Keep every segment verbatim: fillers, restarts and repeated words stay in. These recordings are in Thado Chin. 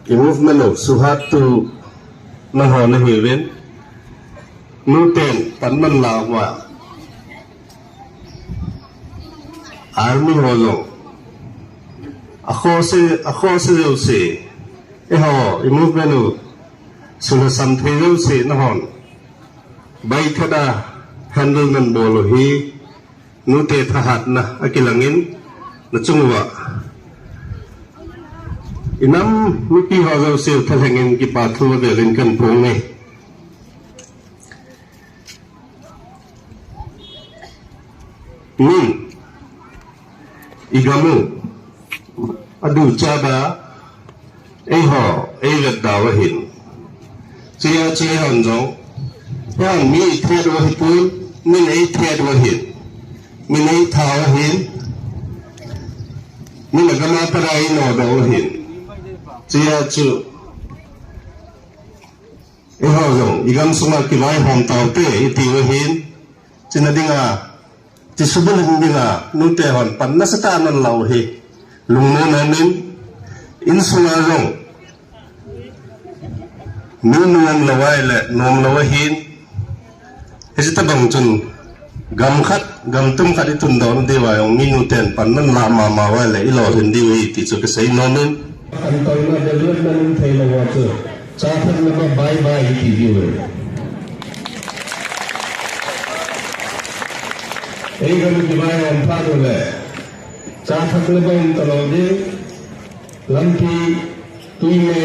I movement u suhat tu nangho nahiuvin, nuten pan nanlah uva, army ho jong, akhohse, akhohse jouse, eiho i movement u sulhasam thei jouse nanghon baithat a handle nanbol u hi, nute thahatna akilangin, nachung uva i nam mipi ho jouse thalhengin kipa thu avelin kahin phong e. Min, i gam u aduchat a, eiho eivetda u ahin. Chuche chu eihon jong, eihon mi ithet u ahipon, min eithet u ahin, min eitha u ahin, min agam a pat a einodoh u ahin. Chuche chu eiho jong i gamsunga kivaihom taute iti u ahin. Chuna dinga, chi subulhing dinga nute hon pan nasatah a nanlah u hi lungmon umin, insunga jong mi nuam lou ahile nomlou ahin. Hiche tobang chun gam khat, gam tum khat itundoh nadiuva jong mi nuten pan nanlah mama uva ahile ilolhin diu ahi ti chu kasei nomin. Khantouna development um theilou uva chu, cha thakna bye bye iti diu ahi. Eigam kivaihom phat uleh, cha thakna bou um talou ding, lampi, twi le,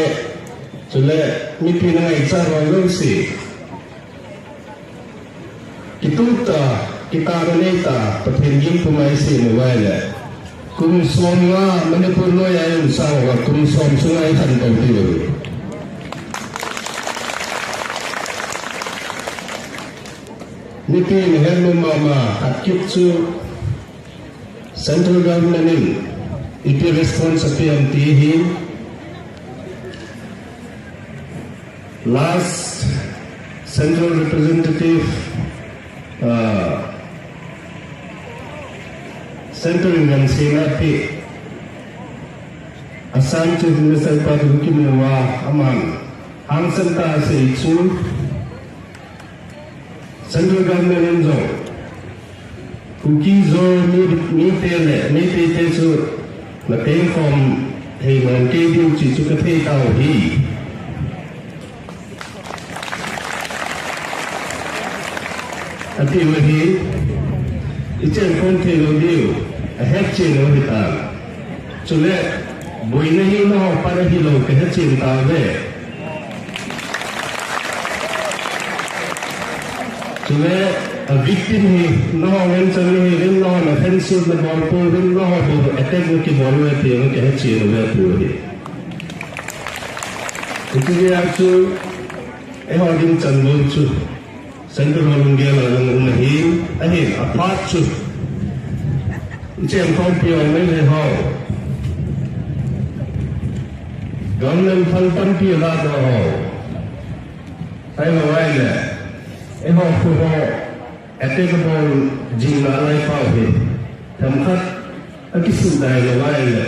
chule mipi nangaichat ho jouse kituhtah, kitahna neitah, Pathen gimpuma isem uva ahile, kum somnga Manipur noiya ium sang uva, kum som sunga ikhantou diu ahi. Mipi nahetnom mama khat kit chu, central government in iti response ape em ti hi, last central representative, ah, central in gamsena ape, Assam Chief Minister pa Tuliram Ronghang aman hangsan tah a asei chu, central government in jong Kuki-Zo mi, mite le Meitei te chu natengkhom thei nom kei diu ti chu kathei tauve, atiu ahi. Ichenkhom theilou diu ahetchen u ahitan. Chule boina hi nangho pat ahilou kahetchen tauve. Chule a victim hi nangho ngen chan nahiuvin, nangho offensive nabol pouvin, nangho bou attack nakibol uve ti kahetchen uve ati u ahi. Hitia chu eiho ding chan bou chu central ho lunggel a jong um ahin, ahin aphat chu ichenkhompi u Meitei ho, government fund tampi aladoh ho, ahilou ahile eiho khu ho attack abol jing nalai pau hi, themkhat akisuhdai lou ahile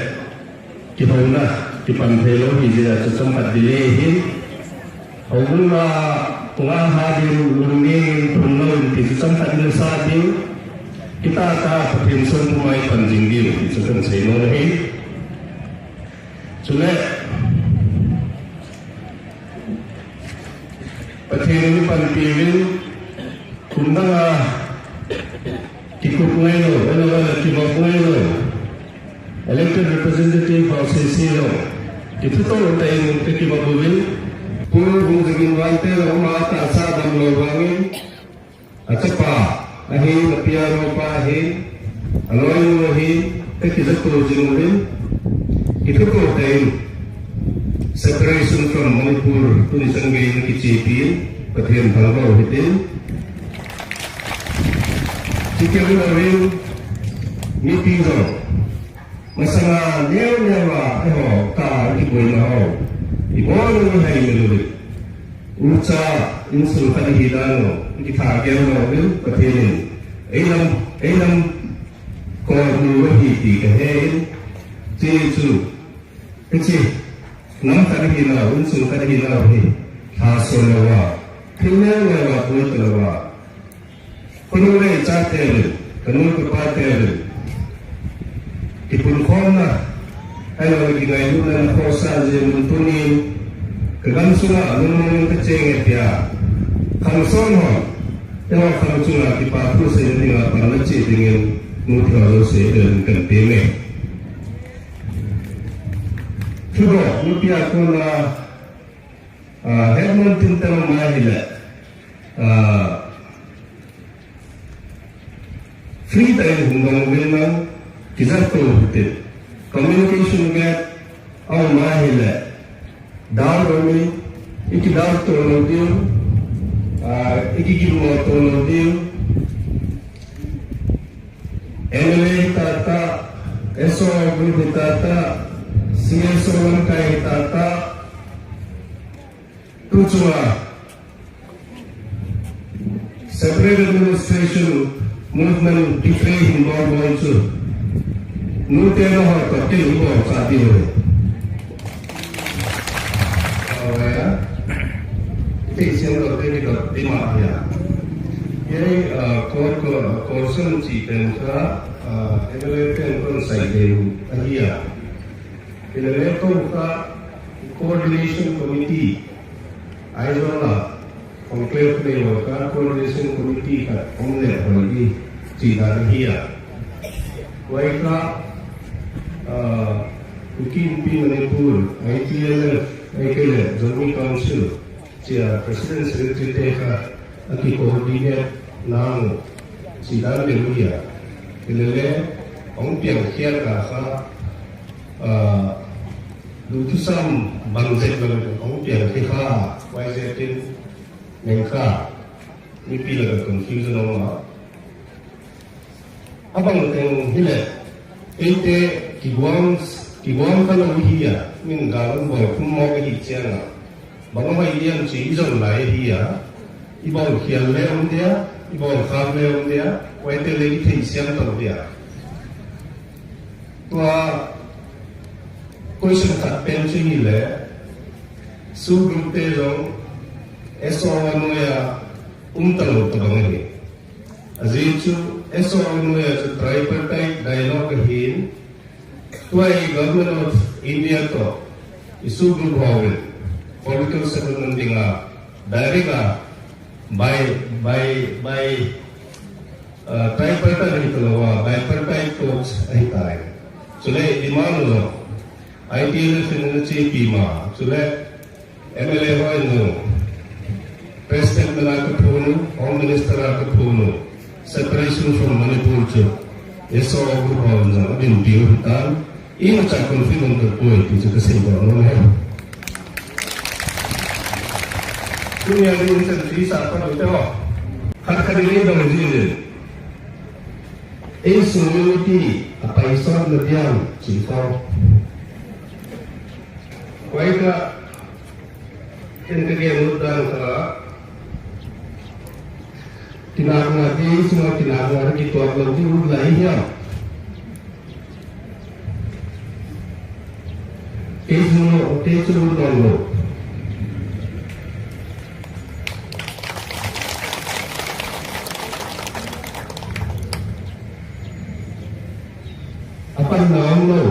kihouna kipan theilou hijeh a chu chomkhat delay ahin, houbung a nga ha din lungneng in phunlou in ti chu chomkhat in asat diu, kitah tah a Pathen songpum a ipan jing diu ti chu kahin seinom ahi. Chule Pathen in eipanpiuvin, kum dang a kikup ngailou, ahilou le kivop ngailou elected representative ho sese jong kithuto tah in kakivop uvin, Pu Vungzagin Vante le ama tahsa damlou vangin, achapa ahin, a P R O pa ahin, aloinu ahin, kakijahto jing uvin, kithuto tah in separation from Manipur tuni chan geiyin kichepi in, Pathen thangvah u hitin. Chukit uvin mipi jong masanga neo neo a eiho kah a kiboina ho ibol u ihaimil uvin, ucha insung khat ihi dan u ikitha gel louvin, Pathen in eilam, eilam kol u ahi ti kahen, chuche chu hiche Nam khat hina, insung khat hina hi, lhasol louva, thil neo neo a pui talou va. Khonung le chate uvin, kanu kapa te uvin, kipunkhomna, ahilouleh kingailutna nakhohsah jeh un tunin, kagam sunga nungmong in kacheng e tia, khangson hon, eiho khang chunga kipa thu seina dinga panla cheh dingin, nu thilha jouse uvin kan ti me. Thudoh, nupi a kona, ah, hetman tin tang ma hile, ah, free tah in hung dong uvin lang, kijat tou hite. Communication gap, aum a hile, doubt aum in, iki doubt tou lou diu, ah, iki gilmo tou lou diu. M L A hita ta, S O group hita ta, C S O lamkai hita ta, tu chunga separate administration movement betray hin bol bol chu, nute nahoi toh kei ibol cha diu. Awe a, iti siam lou te ni toh tima hia. Yei, ah, kor, kor, kor sun chi pen kha, ah, M L A pen kon sai deu ahi a. Ile le kou kha coordination committee, Aizawl a conclave nei ho kha coordination committee khat um le hoi di chi dan ahi a. Huai kha, ah, Kuki Inpi Manipur, I T L F, ahileh Zomi Council, chia President Secretary te kha aki coordinate nau chi dan le mu hia. Ile le, hong piang khia kha kha, ah, lu thusam bang zet bang hong piang khia kha, huai zet in neng kha, mipi laka confusion aum a. Abang teng hile, eite kiguang, kiguang kha lou hi a, min gal um bol khum mo ka hi chiang a. Bang hoi liam chi i zon lai hi a, i bol khial le um dia, i bol kham le um dia, huaite le i thei siam tou dia. Tua question khat pen chu hile, SoO group te jong S O a noi a um talou tabang ahi. Ajeh chu S O a noi a chu tripartite dialogue ahin, tua i Government of India toh i SoO group hon political settlement dinga direct a by, by, by, uh, tripartite ahi talou a, bipartite talks ahitai. Chule demand lo, I T L F in ana chepi ma, chule M L A hon jong, President mana kaphon u, Home Minister a kaphon u, separation from Manipur chu, S O group hon jong abinpiu hitan, imacha confident kapoi ti chu kasei doh nom e. Tunia ding chan chu isa pan u te ho. Khat khat in eidong jin in. Eisung unity apaisatna diam chi kho. Huai kha, ken ka gen ut dan kha, kinakna te, sunga kinakna kituak lou ding ut lai hiam? Kei sung lou, kei sung lou lou. Apan na um lou.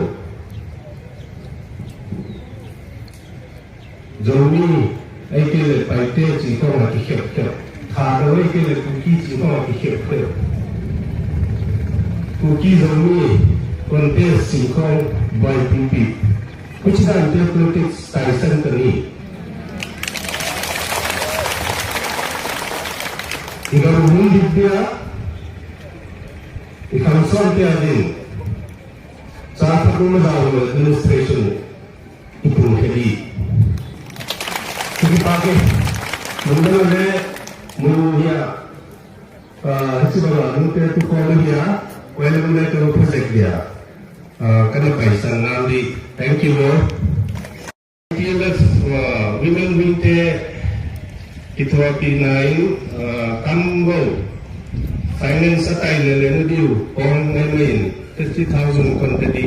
Zomi, ahileh Paite chi khong a kikhep khep. Thadou ahileh Kuki chi khong a kikhep khep. Kuki Zomi contest chi khong buai pipi. Hichi dan te politics taisan tani. I gam hung dik dia, i khangson te a ding. Sa thak ma dau administration. Ipung khedi. Kipah e. Mun dang le, mun hia. Ah, hichi banga nute tu call hia. Well, mun le tu project dia. Ah, kana paisan ngam di. Thank you all. T L F, ah, women wing te Kithuapina in, ah, kam go. Finance atai le le na diu, kong mai mai in, fifty thousand kon te di.